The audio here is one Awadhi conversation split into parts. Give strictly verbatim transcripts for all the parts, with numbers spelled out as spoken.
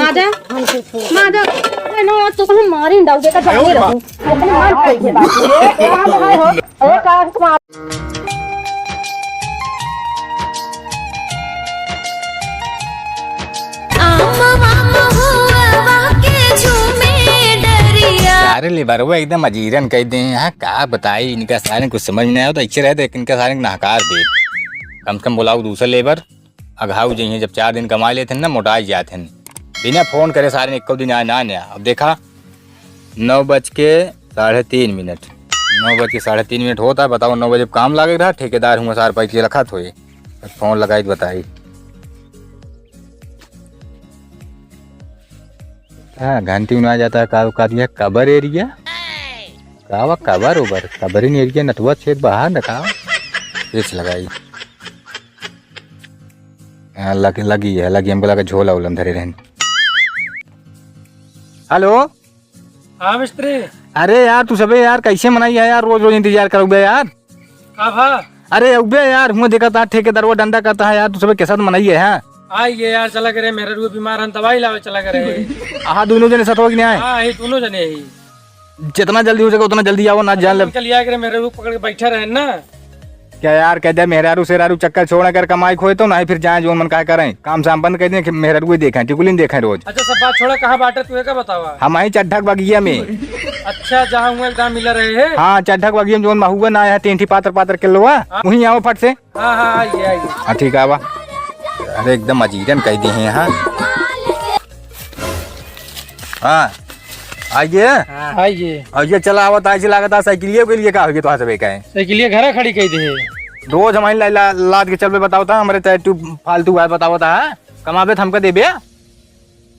आजा। माजा, अरे ना, आज तो हम मारे डाल देता, जाने रहूं। अपने मार खाई के बात। ए, ए, का है हो? ए, का है तुम्हारा? आम, आम, हुआ के झूमे डरिया। अरे लेबरवा एकदम अजीरन कह दे हैं, हाँ, का बताई, इनका सारे कुछ समझ में नहीं आवत, तो अच्छे रहते, इनका सारे नहकार दे। कम से कम बुलाओ दूसरा लेबर। अघाऊ जइहें, जब चार दिन कमाइ लेत हन ना, मोटाइ जात हन। बिना फोन करे सारे ने एक्को दिन आए ना, ना। अब देखा, नौ बज के साढ़े तीन मिनट, नौ बज के साढ़े तीन मिनट होत है। बताओ, नौ बजे काम लागे रहा, ठेकेदार हुआ सार पैसे रखत होए। अब फोन लगाई तो बताई। हाँ, घंटी में आ जाता है, का, का दिया, कबर एरिया? का बा, कबर ओबर? कबरिन एरिया, नटवा छेद बाहर न का? पेच लगाई। हाँ, लग-, लगी है, लगी, हमको लगा झोला उलम धरे रहन। हेलो? हाँ, मिस्त्री। अरे यार, तू सबे यार, कैसे मनई है यार, रोज रोज इंतजार करउबे यार। का भा? अरे अउबे यार, हुआ देखा था, ठेकेदारवा डंडा करता है यार, तू सबे कैसा मनई है, हाँ? आ ये यार, चला करे, मेहरारू बीमार हन, दवाई लावे चला करे। आहा, दोनों जने साथ हो कि नहीं आए? हाँ, ये दोनों जने ही। जितना जल्दी हो सके उतना जल्दी आओ ना, जान ले। कल यार करे, मेहरारू पकड़ के बैठा रहे ना। क्या यार, कह दे मेहरारू सेहरारू चक्कर छोड़ा कर कमाई खोए तो नहीं, फिर जाए जोन मन का करें, काम साम बंद कर दें, मेहरारू ही देखें, टिकुलिन देखें रोज। अच्छा, सब बात छोड़ा, कहाँ बाटे तू, का बतावा? हम आई चड्ढक बगिया में। अच्छा, जहाँ हुआ एकदम मिला रहे हैं। हाँ, चड्ढक बगिया में जोन महुआ ना आया है, तीन ठी पातर पातर के लोआ, हाँ। वहीं आओ फट से। हाँ, हाँ, आइए, आइए। हाँ, ठीक है, आवा। अरे, एकदम अजीरन कह दिए हैं यहाँ। हाँ, आइए। हाँ। आइए। और ये चला आवत, ऐसे लागत है, साइकिलिया के लिए का हो गया, तो सबे का है? साइकिलिया घरा खड़ी कह दे। रोज हमारी ला-, ला-, लाद के चलबे, बताओ था, हमारे चाहे तू फालतू है, बताओ था, हाँ? कमाबे तो हमका देबे?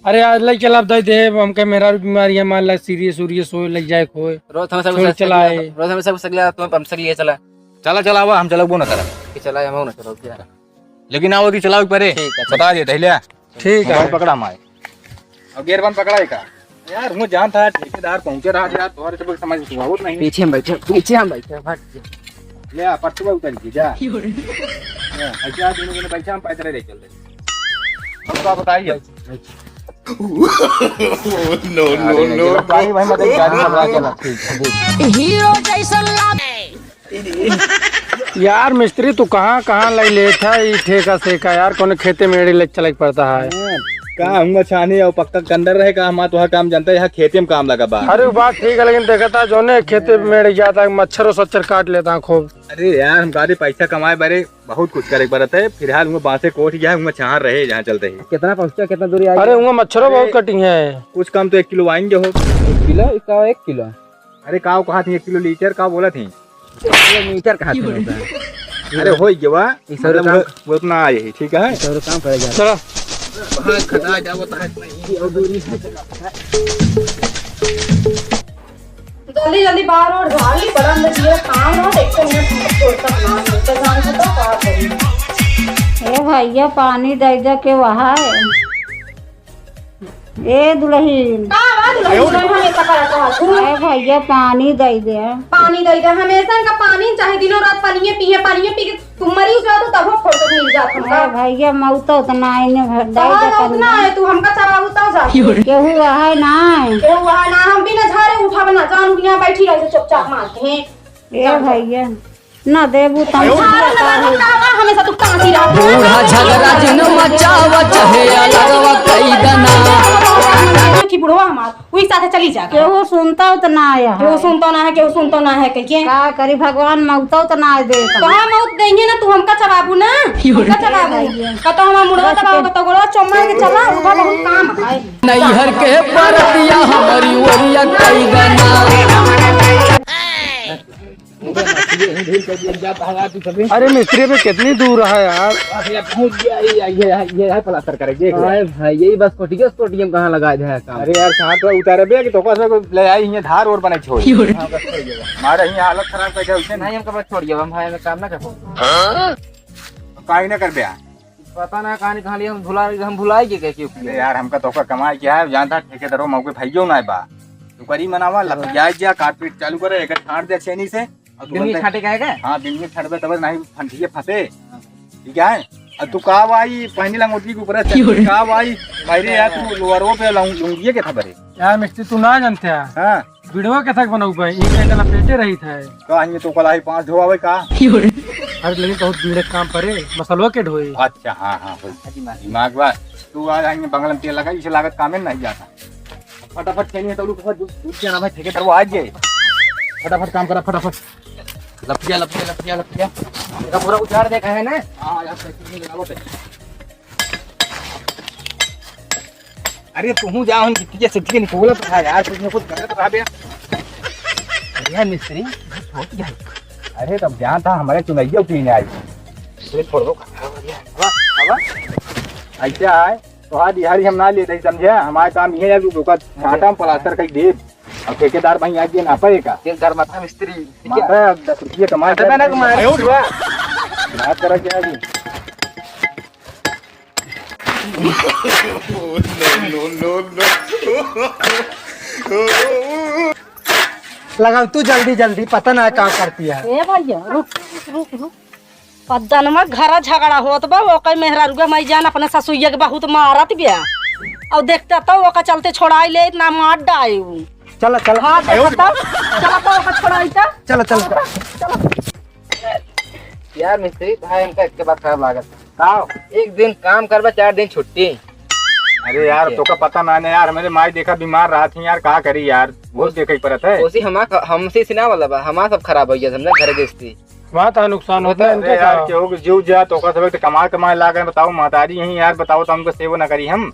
अरे, आज लई चला, दे दे, हमका मेहरारू बीमारी है, मान ला, सीरियस उरियस होए, लग जाए खोए। रोज हम सब छोड़ साइकिल चला आए। रोज हम सब साइकिल, तुम हम साइकिल चला। चला, चला, आवा, हम चलबो ना करब। कि चला, हम ना चलब, क्या? लेकिन आओ कि चलाओ परे। ठीक है, बता दे, ले। ठीक है। मोबाइल पकड़ा हमारे। और गियर बंद पकड़ा है का? यार, मुझे जानता है, ठेकेदार पहुंचे रहा यार, तुम्हारे सब समझ में बहुत नहीं। पीछे हम बैठे, पीछे हम बैठे, भाग। ले आ, पट्टुआ उतर के जा। क्यों रे? ले, ऐसे आज दोनों जने बैठे, हम पैदल ही चल रहे। हम तो आप बताइए। No, no, no। गाड़ी भाई, मतलब, गाड़ी घबरा के ना, ठीक है, ठीक। हीरो जैसन लागे। यार मिस्त्री, तू कहाँ कहाँ लई लेत है ई ठेका सेका यार, कौनो खेते में एड़ी लग चले के पड़ता है। हाँ, का हुआ छानी और पक्का कंडर रहे का, हमार तोहार काम जानता है, यहाँ खेते में काम लगा बा। अरे वो बात ठीक है, लेकिन देखा था जोने खेते में एड़ी जाता है, मच्छर और सच्चर काट लेता है खूब। अरे यार, हम गाड़ी पैसा कमाए बारे बहुत कुछ करे के पड़त है, फिलहाल हुआ बांसे कोठ गया है, हुआ छाहर रहे जहाँ चलते ही। कितना पहुँचा, कितना दूरी आई? अरे हुआ मच्छरों बहुत कटी है। कुछ कम तो एक किलो आएंगे हो। एक किलो? इसका एक किलो? अरे, काव कहा थी, एक किलो लीटर काव बोला थी? एक किलो मीटर कहा थी, मतलब। अरे, होई गवा। ई सब मतलब, काम वो, वो उतना आ यही, ठीक है? ई सब काम करे जा। चलो। हाँ, खटा जाओ, तो है नहीं। जल्दी, जल्दी बाहर और झाड़ ली, बड़ा अंदर ये काम हो, एक तो मिनट छोड़ तक ना हो, तो जान से तो का करी। ए भैया, पानी दे दे के वहा है। ए दुलहिन। का बा दुलहिन? दुलहिन हमेशा करत रहत हूँ। ए भैया, पानी दे दे। पानी दे दे, हमेशा इनका पानी चाहे, दिनों रात पानिये पिए, पानिये पी के तुम मरी जाओ तो तबो फुर्सत मिल जात हमका। ए भैया, मौत उतना है ने भर दे कहाँ दे मौत पानी। ना है, तू हमका चबाबू तब जा। केहू है ना है। केहू है ना, हम बिना झाड़े उठब ना, जान यहाँ बैठी रहे चुपचाप मार के। ए भैया, ना देबू त हम झाड़ा लगा के का बा, हमेशा तू कांसी रहत है। बूढ़ा झगड़ा जिन मचावा, चाहे अलगवा कई दना। कि बुढ़वा हमार, वही साथे चली जा। केहू सुनता तो ना आया है। केहू सुनता ना है, केहू सुनता ना है, कह के। का करी, भगवान मौतो तो ना दे। कहाँ मौत देंगे ना, तू हमका चबाबू ना, हमका चबाबू। कतो हमार मुड़वा चबाबू, कतो गोड़वा चुम्मा के चला, उठा बहुत काम है। नैहर के परतिया हमारी ओरिया कई दना। अरे मिस्त्री, अबे कितनी दूर है यार? बस ये पहुंच गया, ये, ये, ये, ये है प्लास्टर करे, देख ले। अरे भाई, यही बस कोटिया, कोटिया में कहाँ लगा दे है काम? अरे यार, कहाँ तो उतारे बे कि तोका से ले आई, ये धार और बना छोड़। हाँ, बस छोड़ दे। हमारा ही हालत खराब कर दे, उसे नहीं, हमका बस छोड़ दे, हम भाई में काम ना कर। हाँ? काहे ना कर बे? पता ना कहानी कहाँ लिया, हम भुला, हम भुलाई के कैसे अरे यार, हमका तोका कमाई क्या है, जानता ठेकेदारो मौके भैयो ना बा। तू करी मनावा, लग जा, जा, काट पीट चालू करे, एक छांट दे छेनी से। और तू बिंदी बोलते छांटे का है क्या? हाँ, बिंदी छांटबे तब नहीं फंटिए फंसे। ठीक है? अब तू का भाई, पहनी लंगोटी के ऊपर से का भाई? भाई रे यार, तू लोअरवा पे लंग-, लुंगिए के था बरे। यार मिस्त्री, तू ना जानते है। हाँ। बिड़वा के थक बनऊ पे, ई के जना पेटे रही था। का हइये तो कलाई पाँच ढोआवे का? अरे लेकिन बहुत बीड़े काम परे, मसलवा के ढोई। अच्छा, हाँ, हाँ, होई। दिमाग बा। तू आज हइये बंगल में तेल लगा, इसे लागत कामे नहीं जाता। फटाफट खेलिए तो उठ, उठ, उठ जाना भाई, ठेकेदार वो आ जाए। फटाफट काम करा, फटाफट। लपिया, लपिया, लपिया, लपिया। पूरा, पूरा उजाड़ देखा है ना? हाँ, यार, साइकिल में लगावत है। अरे, तुहूँ जा, हम गिट्टिया से गिट्टिया निकोलत रहा यार, कुछ न कुछ करत रहा बे। अरे यार, मिस्त्री, छोड़ दिया। अरे, तब जान था, हमारे चुनैया उतरी नहीं आई। अरे, छोड़ दो। हवा, हवा। ऐसे आए, तो आज दिहाड़ी हम ना लेते, समझे? हमारे काम ये है कि ओकर कांटा में प्लास्टर कर दे। अब ठेकेदार भाई आज ये ना पाएगा। तेल धर माथा मिस्त्री। मारा दस रुपये कमा अरे के मैंने तुम्हारे बात करा क्या अभी? लगाओ तू जल्दी जल्दी, पता ना का करती है। ए भैया, रुक, रुक, रुक, रुक। पद्दन में घर झगड़ा होत बा, ओकर मेहरारुआ माई जान अपने ससुइया के बहुत मारत बिया। और देखते तो ओकर चलते छोड़ाई ले, ना मार डाए उ। चला, चला। हाँ, देखा तो, चला तो ओकर छोड़ाई तो। चला, चला। यार मिस्त्री भाई, इनका एक के बात खराब लागत। का? एक दिन काम करबा, चार दिन छुट्टी। अरे यार, तोका पता ना, ना यार, हमारे माई देखा बीमार रहा थी यार, का करी यार, बहुत देखे के पड़त है। ओसी हमा-, हमसे से ना वाला बा, हमार सब खराब हो गया, हमने घर बेचती। बात है नुकसान होता है अरे इनके यार, का? केहू के जीव जा तो ओकर सब एक कमाए कमाए लागे, बताओ महतारी यहीं यार, बताओ तो हमको सेवा ना करी हम।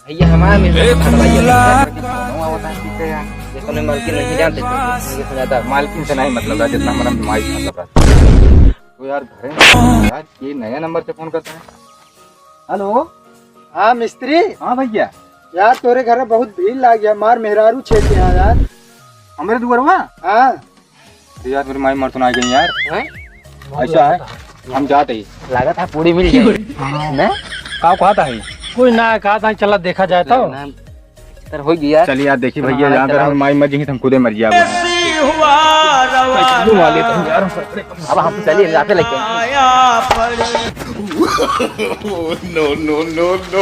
भैया हमारा मिल रहा है, भैया, भैया, भैया, होता है, ठीक है यार। ये तो नहीं, मालकिन नहीं जानते थे, ये तो ज्यादा। मालकिन से नहीं मतलब रहा, जितना हमारा माई से मतलब रहा। तो यार, घर में यार, ये नया नंबर से फोन करता है। हेलो। हाँ मिस्त्री। हाँ भैया। यार, तोरे घर में बहुत भीड़ लाग गया, मार मेहरारू छेके यहाँ यार। हमारे दुआरवा? हाँ। अरे यार, मेरी माई मर तो ना गई यार। हैं? ऐसा है, हम जाते ही। लागत है पूरी मिल जाए। ना? का कहता है? कोई ना, कहता है, चला देखा जाए तो। ना, तर हो गया। चलिए यार, देखिए भैया, हमारा जहाँ तक चलाओ। हम माई मर जाएंगे, तो हम खुदे मर जाएंगे। अब हम चलिए, जाते लेके। No, no, no, no।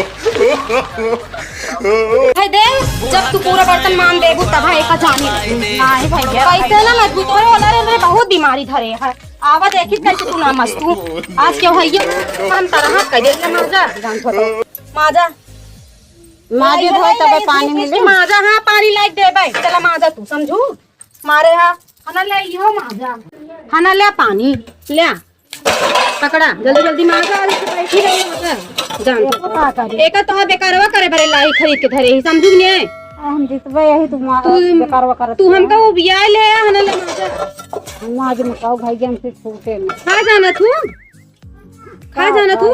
है दे, जब तू पूरा बर्तन मान देबू, तब है का जानी। नहीं भैया। कैसे ना मजबूत करे वाला रे, मेरे बहुत बीमारी धरे है। आवा देखी कैसे तू ना मस्तू। आज क्यों है ये? हम तरह कह दे, माजा, जान छोड़ो। माजा। माजी धोए तबे पानी मिली। माजा, हाँ, पानी लाइक देबे। चला माजा तू, समझू? मारे हा। हना ले, इहो माजा। हना ले पानी, ले। पकड़ा, जल्दी जल्दी मार दे, अरे तो बैठी रही हो, जान। एको का करी? एका तो बेकारवा करे बरे लाई खरीद के धरे ही, समझू ने? आ, हम जितबे यही तू मार, तू, बेकारवा करत तू है। हमका उबिया ले, हना ले मार दे। हम आज में कहू भाई, हमसे छूटे में। खा जाना तू? खा जाना तू?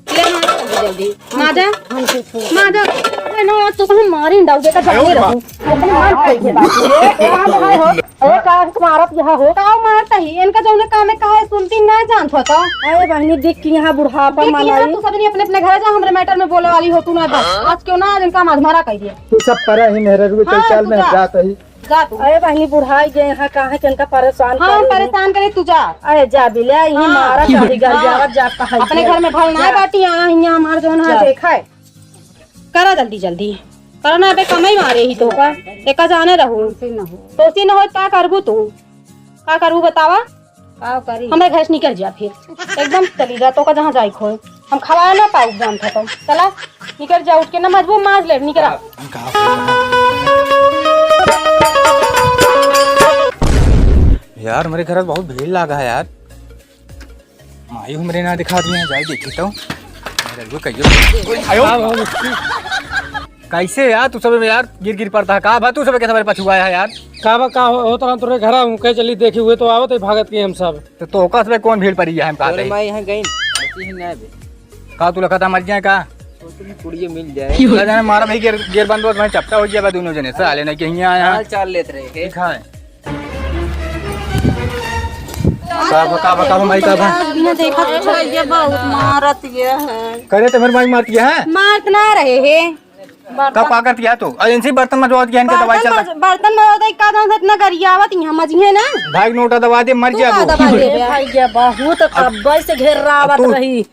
ले मार जल्दी, जल्दी। माजा। हमसे छूटे। माजा। अरे ना, तू तो हम मारी डाल देता, जाने रहू। अपने मार खाई के बात। ए, का भाई हो? ए, का मारत यहाँ हो? का मारता ही? इनका जौने काम है, काहे सुनती ना जानत हो तो? अरे बहनी, देख के यहाँ बुढ़ापा देख के यहाँ मनाई। तू सबनी अपने, अपने घर जा, हमरे मैटर में बोले वाली हो तू ना बस। आज क्यों ना आज इनका मधमारा कह दिया। तू सब परा ही मेहररुए चल हाँ, चाल तू में जा। जात ही। जा तू। अरे बहनी, बुढ़ाई गए हैं, काहे के इनका परेशान हाँ, हम करे हैं? परेशान करे, तू जा। अरे जा बिल्या, यही हाँ। मारा सारी घर हाँ। जावत जात का है अपने के। घर में भल ना जा। बाटी, यहाँ, यहाँ हमार जौन है जा। देखा है। करा जल्दी, जल्दी। करा ना, अबे कमाई मारे ही तो का। एका जाने रहू। तोसी न हो। तोसी न हो, का करबू तू? का करबू बतावा? का करी? हमरे घर से निकल जा फिर। एकदम चली जा, तो का जहाँ जाए खोए। हम खवाए ना पाऊ, जान खत्म। चला, निकल जा, उठ के ना मजबू मार ले, निकल आ। यार, मेरे घर बहुत भीड़ लागा है यार। माई हमरे ना दिखा दिया, जाए देखी तो। मेरे को कहियो। आयो। कैसे यार तू सब यार गिर गिर पड़ता है? का बा तू सब के सब पछुआ है यार? का बा का हो, होत रहन तोरे घरा हूँ, कहे चली देखी हुए तो आवत है भागत के हम सब। तो, तो ओका सब कौन भीड़ पड़ी है हम कहते हैं? माई यहाँ गई, ऐसी ही ना बे। का तू लखा था मर जाए का? तो तुम कुड़िए मिल जाए। का जाने मारा भाई गिर, गिर बंद हो, मैं चपटा हो गया बा दोनों जने से, आले नहीं कहीं आया। हाल चाल लेत रहे हैं। ठीक है। का बा, का बा, का बा, माई का बा? बिना देखा तो ये बहुत मारत ये है। करे तो मेरे माई मारती है? मारत ना रहे है। बर्तन तब का करती है तू? और इनसे बर्तन मजवावत किया, इनका दवाई बर्तन चलता। मज-, बर्तन मजवावत का दाम है, इतना गरियावत यहाँ मजिए ना। भाई नोटा दबा दे, मर तू जा का वो। दबाई देबे? भाई, ये बहुत कब्बे से घेरावत तू रही।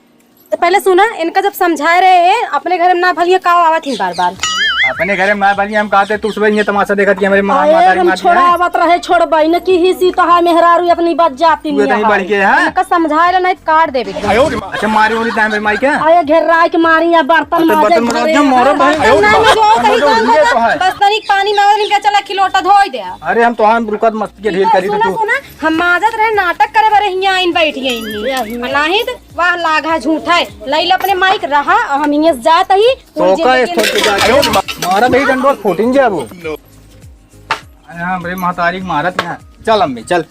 तो पहले सुना, इनका जब समझाए रहे हैं, अपने घर में ना भलिया का आवत ही बार बार। अपने घर में ना भलिया, हम कहते तू सुबह ये तमाशा देखत कि हमारे माँ अरे, माता हम मार दिया है। छोड़ावत रहे, छोड़बाई न की ही सी तो है मेहरारू अपनी बात जाती तू नहीं इतनी है। बढ़ के है। इनका समझाए रहे नहीं तो काट देबे एकदम। अच्छा, मारी होली टाइम पे माई क्या? अरे, घेराई के मारी या बर्तन अच्छा, माजे बर्तन माजे, घरे। मोरो भाई। बर्तन ना, ना, जो सही अरे, बात ये तो बता। है। बस तनिक पानी मांगे, इनका चला खिलोटा धोई दे। अरे, हम तो हम रुकत मस्ती के ढील करी तो सुना, तू। सुना, हम माजत रहे, नाटक करे बरे हियाँ आइन बैठ गई। नहीं तो वाह, लागा झूठा है। लैला अपने माइक रहा, और हम हियाँ से जात ही, पूरी तो का जिंदगी इस थोड़ी जा के मारा भाई डंडोर फूटिन जाबो। अरे हाँ, बड़े महतारी के मारत यहाँ। चल अम्मी, चल।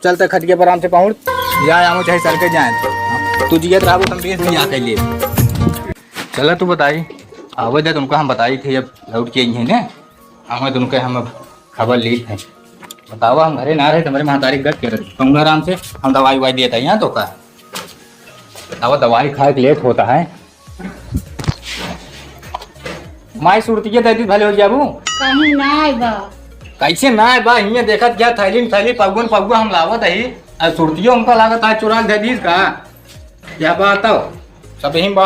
चल त खटिया पर आराम से पहुँच। या आमो चाहे सर के जाए। तू जियत रहबो, तुम बेस नहीं आके लिए। चला तू बताई। आवे दे तुमको हम बताई थे, अब लौट के आई है ना। हमें तुमके हम अब खबर ली थे। बतावा, हम घरे ना रहे, तुम्हारे महतारी गट के रहे। तुम आराम से, हम दवाई उवाई देता है यहाँ तो का। अब दवाई खाए के लेट होता है। माई सुरतिया दे दी, भले हो जाबू। कहीं ना आए बा। कैसे ना आए बा? हियाँ देखत क्या थैली में थैली, पगुन पगुआ हम लावत ही। आ सुरतिया उनका लागत है चुरा के दे दी का? क्या बात हो? सब यही बा।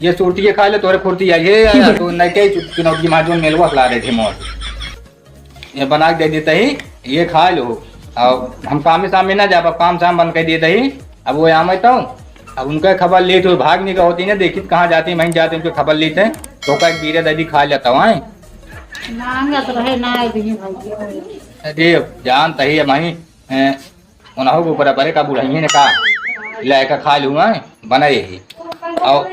ये सुरतिया खा ले, तोरे फुर्ती आई है। या, या, तू नहीं कही चु-, चुनौती मार जो मेलवा ला रहे थे मोर। ये बना के दे देते ही, ये खा लो। अब हम काम में सामने ना जाब, अब काम साम बंद कर देते ही। अब वो आमे तो, अब उनका खबर लेत हो, भाग नहीं का होती ना, देखित कहाँ जाती, वहीं जाती, उनके खबर लेते हैं। तो का एक बीरे दादी खा लेता हूँ, आए। मांगत रहे, ना आए भी भैया। अरे, जानत ही है वहीं, ए, उन्हों के ऊपर बड़े का बुढ़ाई ने का, ले का खा लूँ, आए, बना यही। और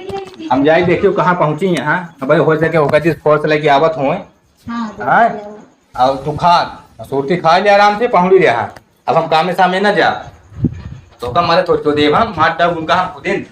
हम जाए देखियो कहाँ पहुँची यहाँ, अब हो सके होकर जिस फोर्स लेके आवत होए, हाँ, हाँ? और तू खा, सुरती खा ले आराम से, पहुँड़ी रहा। अब हम कामे सामे ना जा। तो का मारे थोड़ी तो देव हम, मार डाल उनका हम खुदिन।